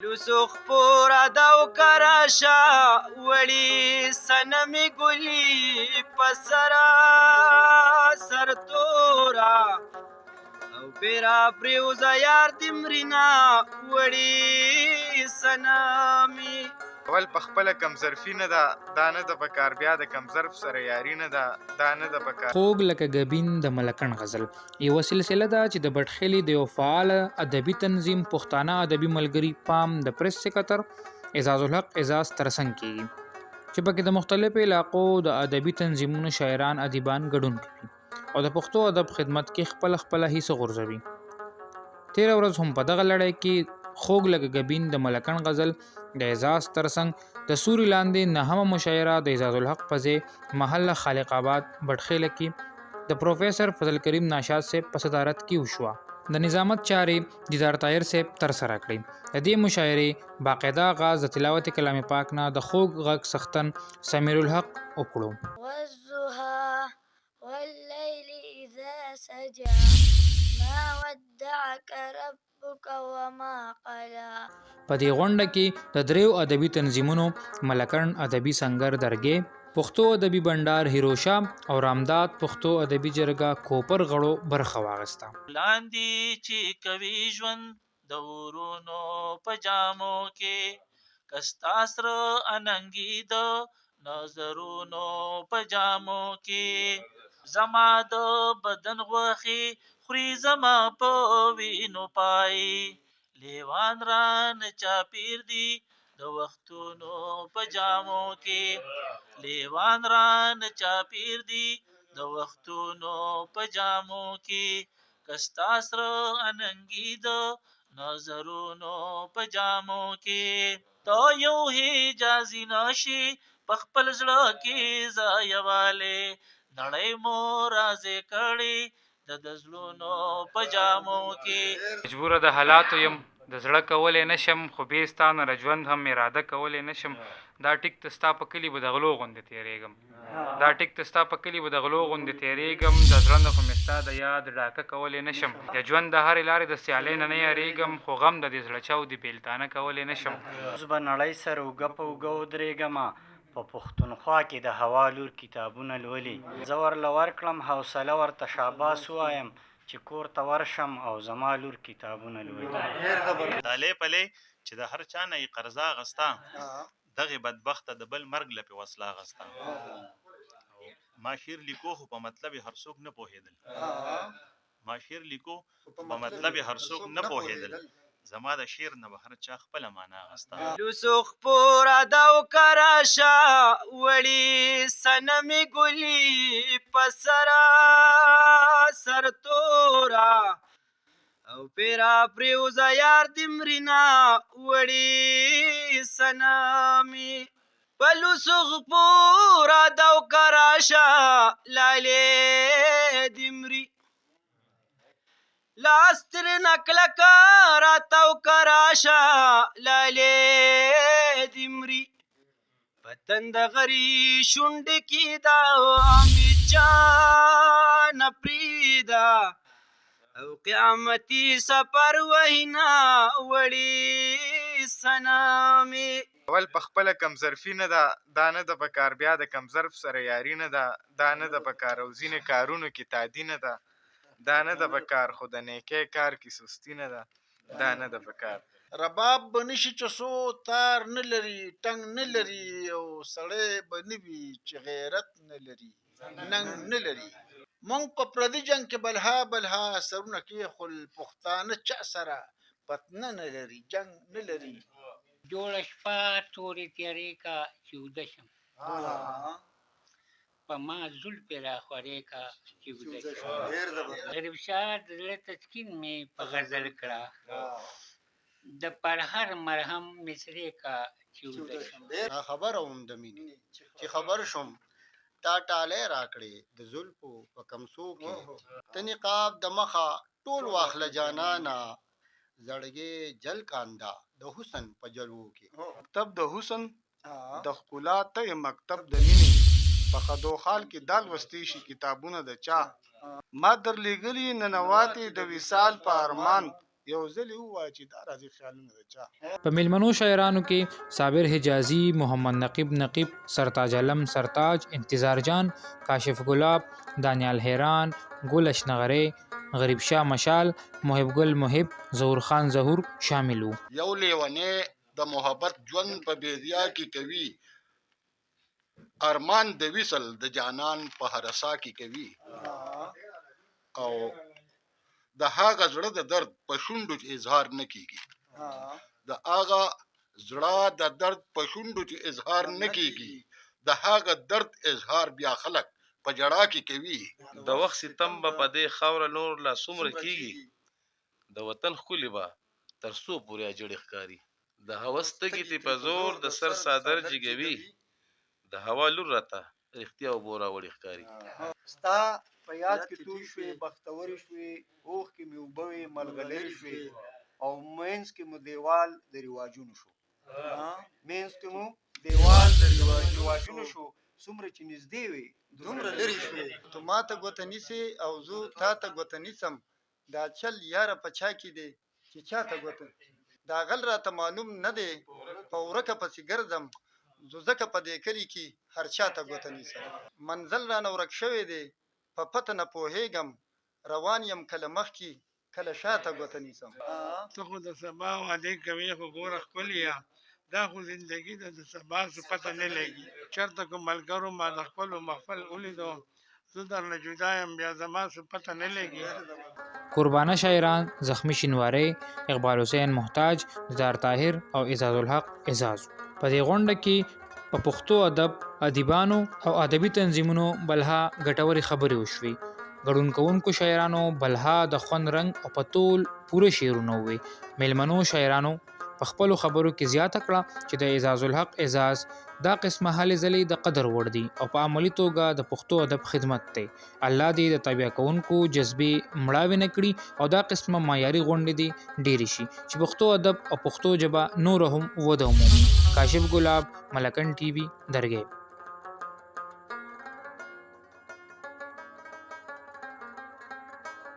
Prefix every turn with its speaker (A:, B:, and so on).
A: لوسو خپورا دا وکراشا وړي سنمي ګلی پسرا سر تورا او پیرا پریوزا یار دمرینا وړي سنمي.
B: اول په خپله کم ظرفي نه ده، دا نه ده په کار، بیا د کم ظرف سره یاري نه ده، دا نه ده په کار.
C: خوږ لکه ګبین د ملکڼ غزل یوه سلسله ده چې د بټخېلې د یو فعال ادبي تنظیم پښتانه ادبي ملګري پام د پریس سکتر اعزاز الحق اعزاز ترڅنګ کیږي چې پکې د مختلفو علاقو د ادبي تنظیمونو شاعران ادیبان ګډون کوي او د پښتو ادب خدمت کې خپله خپله حصه غورځوي. تېره ورځ هم په دغه لړۍ کې خوږ لکه ګبین د ملکڼ غزل د اعزاز ترڅنګ د سوري لاندې نهمه مشاعره د اعزاز الحق په ځای محله خالق آباد بټخېله کې د پروفیسر فضل کریم ناشاد صاحب په صدارت کې وشوه. د نظامت چارې دیدار طاهر صاحب ترسره کړې. د دې مشاعرې باقاعده اغاز د تلاوت کلام پاک نه د خوږ غږ څښتن سمیر الحق وکړو.
D: والضحی والليل اذا سجى ما ودعك ربك وما قلى.
C: په دې غونډه کې د دریو ادبي تنظیمونو ملکڼ ادبي سنګر درګې، پښتو ادبي بنډار هیروشا او رامداد پښتو ادبي جرګه کوپر غړو برخه واخیسته.
E: لاندې چې کوي ژوند د اورونو په جامو کې، که ستا سره اننګي د نظرونو په جامو کې، زما د بدن غوښې خوري زما په وینو پای، لیوان رانه چاپیر دي د وختونو په جامو کې، لیوان رانه چاپیر دي د وختونو په جامو کې، که ستا سره اننګي د نظرونو په جامو کې، ته یو حجازي نه شي په خپل زړه کې ځایوالی، نړۍ مو راضي کړې د زړونو په جامو کې.
C: مجبوره د حالاتو یم د زړه کولی نه شم، خو بې ستا نه د ژوند هم اراده کولی نه شم. دا ټیک ته ستا په کلي به د غلو غوندې تېرېږم، دا ټیک ته ستا په کلي به د غلو غوندې تېرېږم، د زړه نه خو مې ستا د یاد ډاکه کولی نه شم. د ژوند د هرې لارې د سیالۍ نه نه یریږم، خو غم د دې زړه چاودي بېلتانه کولی نه شم.
F: اوس به نړۍ سره اوږه په اوږه ودرېږمه، په پښتونخوا کې د هوا لور کتابونه لولي، زه ورله ورکړم حوصله ورته شاباس ووایم چې کور ته ورشم او زما لور کتابونه لولي.
G: تالې پلې چې د هر چا نه یې قرضه اغسته، دغې بدبخته د بل مرګ له پې وسله اغسته. او ما شعر لیکو خو په مطلب یې هر څوک نه پوهېدل، ما شعر لیکو خو په مطلب یې هر څوک نه پوهېدل، زما د شعر نه به هر چا خپله معنا اغسته.
A: لوسو خپورا دا وکراشا وړي سنمي ګلی پسرا سر تورا او پیرا پریوزا یار دمرینا وړي سنمي پلوسو خپورا دا وکراشا لالې دمري لاس ترنه کلکه راته وکراشه لالې دې مري په تنده غري شونډې کې دا مې چا نه پرېږده او قیامتي سفر وهینا وړي سنامې.
B: اول په خپله کم ظرفي نه ده، دا نه ده په کار، بیا د کم ظرف سره یاري نه ده، دا نه ده په کار، او ځینې کارونو کې تادي نه ده، دا نه ده په کار، خو د نیکۍ کار کې سستي نه ده، دا نه ده په کار.
H: رباب به نه شي چې څو تار نه لري، ټنګ نه لري، او سړی به نه وي چې غیرت نه لري، ننګ نه لري. موږ په پردي جنګ کې بلها بلها سرونه کېښول، پښتانه چا سره پتنه نه لري، جنګ نه لري.
I: جوړه شپه تورې تیارې کا چې وده شم، په ما زلفې راخورې کا چې وده شم. غریب شاه د زړه تسکین مې په غزل کړه، د پرهر مرهم مصرې کا چې وده شم.
J: خبره وم د مینې چې خبر شوم، تا ټالۍ راکړې د زلفو په کمسو کې، ته نقاب د مخه ټول واخله جانانه، زړګی جل کانده د حسن په جلوو کې.
K: مکتب د حسن د ښکلا ته یې مکتب د مینې، په خدوخال کې دا لوستی شي کتابونه د چا. ما درلېږلي ننواتې د وصال په ارمان، یو ځل یې ووایه چې دا راځي خیالونه د چا.
C: په مېلمنو شاعرانو کې صابر حجازي، محمد نقیب نقیب، سرتاج علم سرتاج، انتظار جان، کاشف ګلاب، دانیال حیران، ګل اشنغری، غریب شاه مشال، محب ګل محب، ظهور خان ظهور شامل وو.
L: یو لیونی د محبت ژوند په بیدیا کې کوي ارمان د وصل د جانان په هره سا کې کوي او د هغه زړه د درد په شونډو چې اظهار نه کیږي د هغه زړه د درد په شونډو چې اظهار نه کیږي د هغه درد اظهار بیا خلک په ژړا کې کوي.
M: د وخت ستم به په دې خاوره نور لا څومره کیږي د وطن ښکلي به تر څو پورې اجړې ښکاري. د هوس تږي تې په زور د سر څادر جګوي د هوا لور راته رښتیا اوبو راوړي ښکاري.
N: ستا په یاد کې توی شوې بختورې شوې اوښکې مې اوبه وې ملغلرې شوې او منځ کې مو دیوال د رواجونو شو منځ کې مو دیوال د رواجونو شو څومره چې نږدې وې
J: دومره لرې شوې. ته ماته ګوته نیسې او زه تاته ګوته نیسم دا چل یاره په چا کې دی چې چاته ګوته دا غل راته معلوم نه دی په ورکه پسې ګرځم زه ځکه په دې کلي کې هر چاته ګوته نیسم منزل رانه ورک شوی دی په پته نه پوهېږم روان یم کله مخکې کله شاته ګوته نیسم.
O: ته خو د سبا وعدې کوې خو ګوره ښکلیه دا خو زندګي ده د سبا څه پته نه لګي چرته کوم ملګرو ما د خپلو محفل ولیدو زه درنه جدا یم بیا زما څه پته نه لګي.
C: کوربانه شاعران زخمي شینواری، اقبال حسین محتاج، دیدار طاهر او اعزاز الحق اعزاز وو. په دې غونډه کې په پښتو ادب، ادیبانو او ادبي تنظیمونو بلها ګټورې خبرې وشوې. ګډون کوونکو شاعرانو بلها د خوند رنګ او په تول پوره شعرونه ووې. مېلمنو شاعرانو په خپلو خبرو کې زیاته کړه چې د اعزاز الحق اعزاز دا قسمه هلې ځلې د قدر وړ دي او په عملي توګه د پښتو ادب خدمت دی. الله دې د تابیا کوونکو جذبې مړاوې نه کړي او دا قسمه معیاري غونډې دې ډېرې شي چې پښتو ادب او پښتو ژبه نوره هم وده ومومي. کاشف ګلاب، ملکنډ ټي وي، درګۍ.